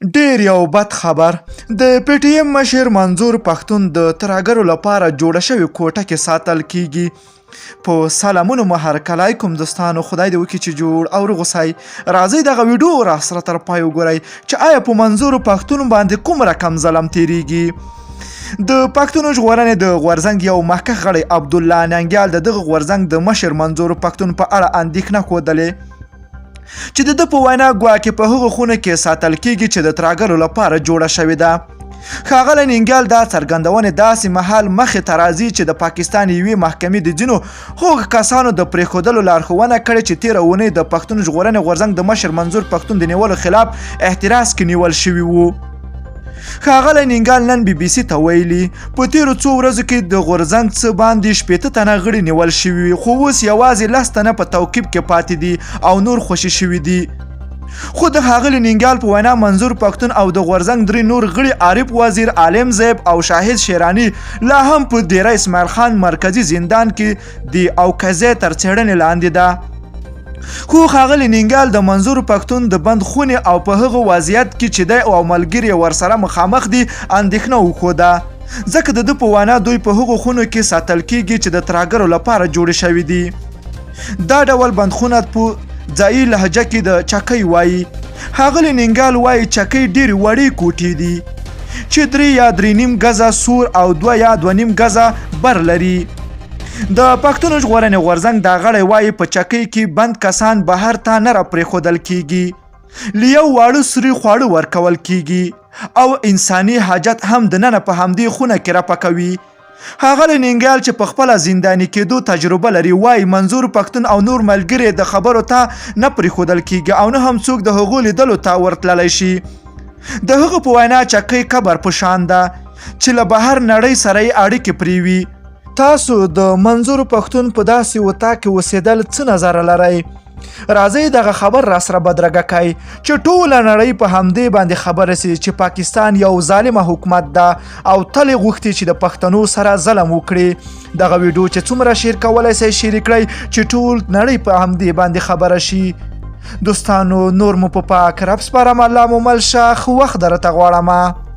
ډیر یو بد خبر، د پي ټي ایم مشر منظور پښتون د ترهګرو لپاره جوړه شوې کوټه کې ساتل کیږي. په سلامونو مو هرکلی کوم دوستانو، خدای دې وکړي چې جوړ او روغ اوسئ. راځئ دغه ویډیو راسره تر پای وګورئ چې آیا په منظور پښتون باندې کوم رقم ظلم تیریږي. د پښتون ژغورنې د غورځنګ یو مخکښ غړی عبدالله ننګیال د دغه غورځنګ د مشر منظور پښتون په اړه اندېښنه ښودلې چې د ده په وینا ګواکې په هغو خونو کې ساتل کیږي چې د ترهګرو لپاره جوړه شوې ده. ښاغلی ننګیال دا څرګندونې داسې مهال مخې ته راځي چې د پاکستان یوې محکمې د ځینو هغو کسانو د پرېښودلو لارښوونه کړې چې تېره اونۍ د پښتون ژغورنې غورځنګ د مشر منظور پښتون د نیولو خلاف اعتراض کې نیول شوي وو. ښاغلی ننګال نن بي بي سي ته ویلي، په تېرو څو ورځو کې د غورځنګ څه باندې 60 تنه غړي نیول شوي، خو اوس یوازې 10 تنه په توقیف کې پاتې دي او نور خوشي شوي دي. خو د ښاغلي ننګیال په وینا منظور پښتون او د غورځنګ درې نور غړي عارف وزیر، عالم زیب او شاهد شیرانی لا هم په دیره اسماعیل خان مرکزي زندان کې دي او قضیه تر څېړنې لاندې ده. خو ښاغلي ننګیال د منظور پښتون د بند خونې او په هغه وضعیت کې چې دی او ملګري یې ورسره مخامخ دي اندېښنه وښوده، ځکه د ده په وینا دوی په هغو خونو کې ساتل کیږي چې د ترهګرو لپاره جوړې شوې دي. دا ډول بندخونه په ځایي لهجه کې د چکۍ وایي. ښاغلی ننګیال وایي چکۍ ډېرې وړې کوټې دي چې 3 یا 3.5 ګزه سور او 2 یا 2.5 ګزه بر لري. د پښتون ژغورنې غورځنګ دا غړی وایي په چکۍ کې بند کسان بهر ته نه راپرېښودل کیږي، له یو واړه سوري خواړه ورکول کیږي او انساني حاجت هم دننه په همدې خونه کې رفع کوي. ښاغلی ننګیال چې په خپله زنداني کېدو تجربه لري وایي منظور پښتون او نور ملګري د خبرو ته نه پرېښودل کیږي او نه هم څوک د هغو لیدلو ته ورتللی شي. د هغه په وینا چکۍ قبر په شان ده چې له بهر نړۍ سره یې اړیکې پرې وي. تاسو د منظور پښتون په داسې اتاق کې اوسېدل څه نظر لرئ؟ راځئ دغه خبر راسره بدرګه کړئ چې ټوله نړۍ په همدې باندې خبره سي چې پاکستان یو ظالمه حکومت ده او تل یې غوښتي چې د پښتنو سره ظلم وکړي. دغه ویډیو چې څومره شیر کولی سئ شیر کړئ چې ټول نړۍ په همدې باندې خبره شي. دوستانو نور مو په پاک رب سپارم، الله مو مل شه، ښه وخت درته غواړم.